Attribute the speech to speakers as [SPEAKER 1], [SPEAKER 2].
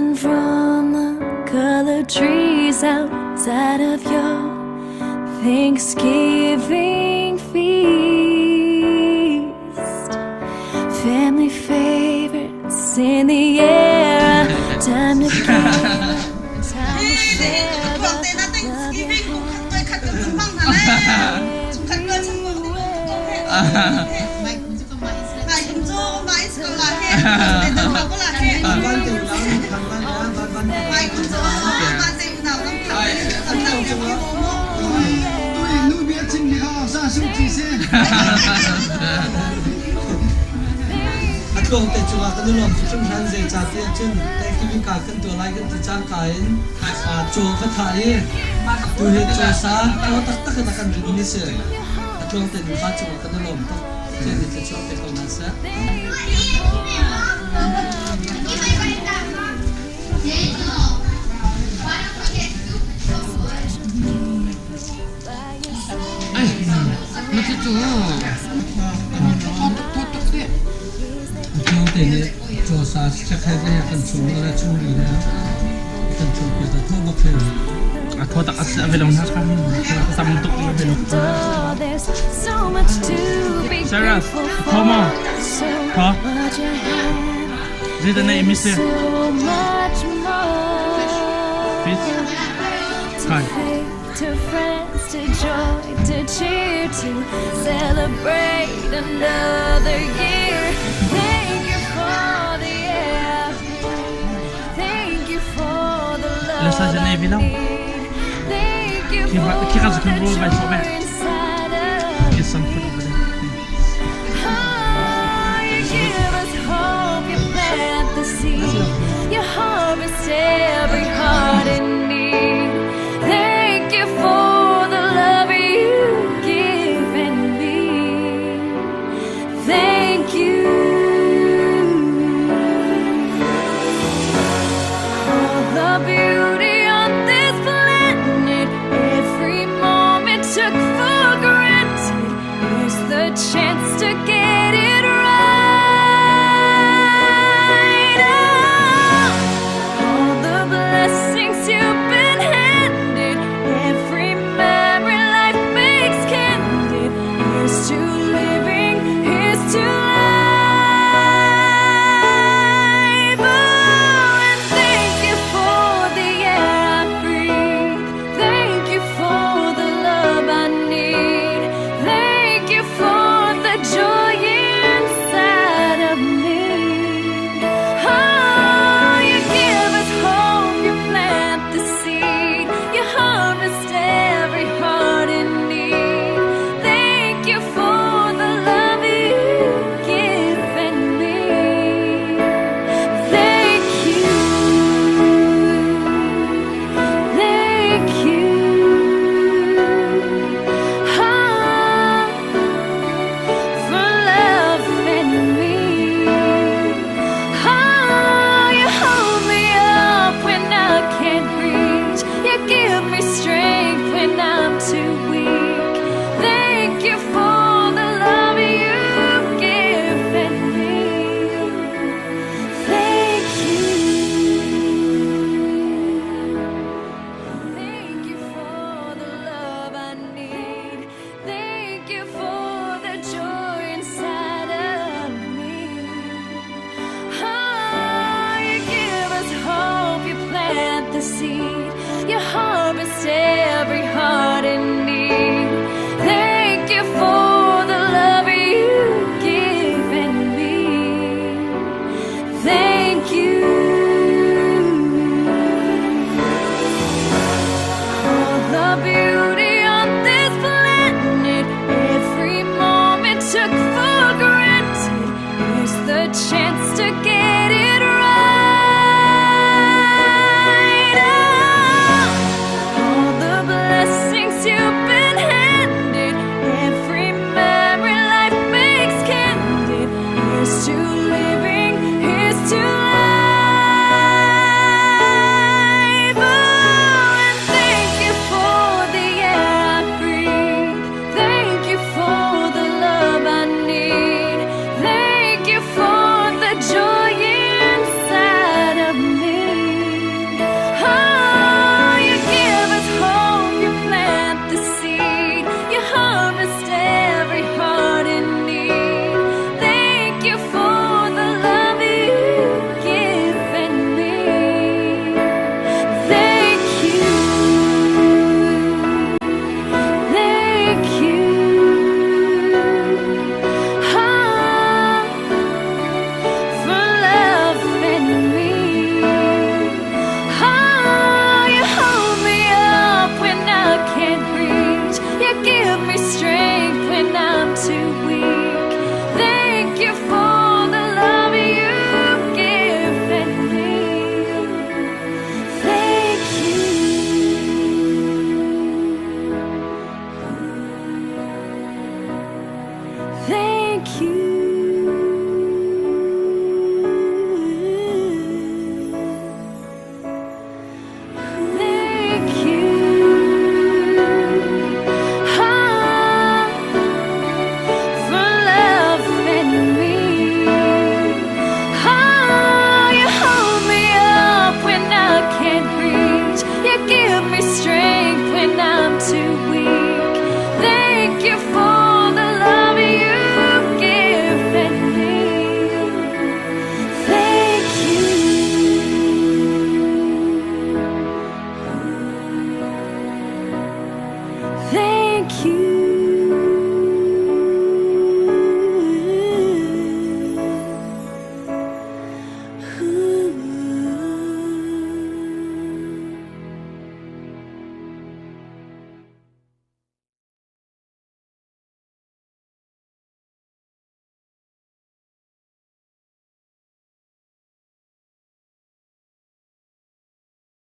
[SPEAKER 1] Hanging from the colored trees outside of your Thanksgiving feast. Family favorites in the air. Time to give, time to share the love you
[SPEAKER 2] A tlawmte cungah kan i lawm hringhran zeicahtiah cun Thanksgiving ka kan tuah lai kan ti cangka in caw ka thah i tu hi caw sa thaw taktak in a kan rin mi si. A tlawmte nufa cungah kan i lawm tuk. Pathian nih thluachuah pe ko hna seh. Tlawmte nih caw sa chiakhe te kan chung le chung ri le kan chung piak a thaw bak he.
[SPEAKER 3] A thaw tak a si a velong na kha tam tuk a velong. Sarah, thaw maw? Thaw? Zeidah na imi si? Fish? Kai.
[SPEAKER 1] To friends, to joy, to cheer, to celebrate another year. Thank you for the air. Thank you for the
[SPEAKER 3] Lesa
[SPEAKER 1] love
[SPEAKER 3] jane
[SPEAKER 1] I
[SPEAKER 3] bilang.
[SPEAKER 1] need. Thank you
[SPEAKER 3] Ki
[SPEAKER 1] for
[SPEAKER 3] ki ka
[SPEAKER 1] the
[SPEAKER 3] zukin roll by
[SPEAKER 1] joy
[SPEAKER 3] sobe.
[SPEAKER 1] inside of
[SPEAKER 3] Get some
[SPEAKER 1] me.
[SPEAKER 3] food over there.
[SPEAKER 1] Oh, you give us hope, you plant the seed, you harvest every heart in need. Thank you for the love you've given me. Thank you for the beautiful.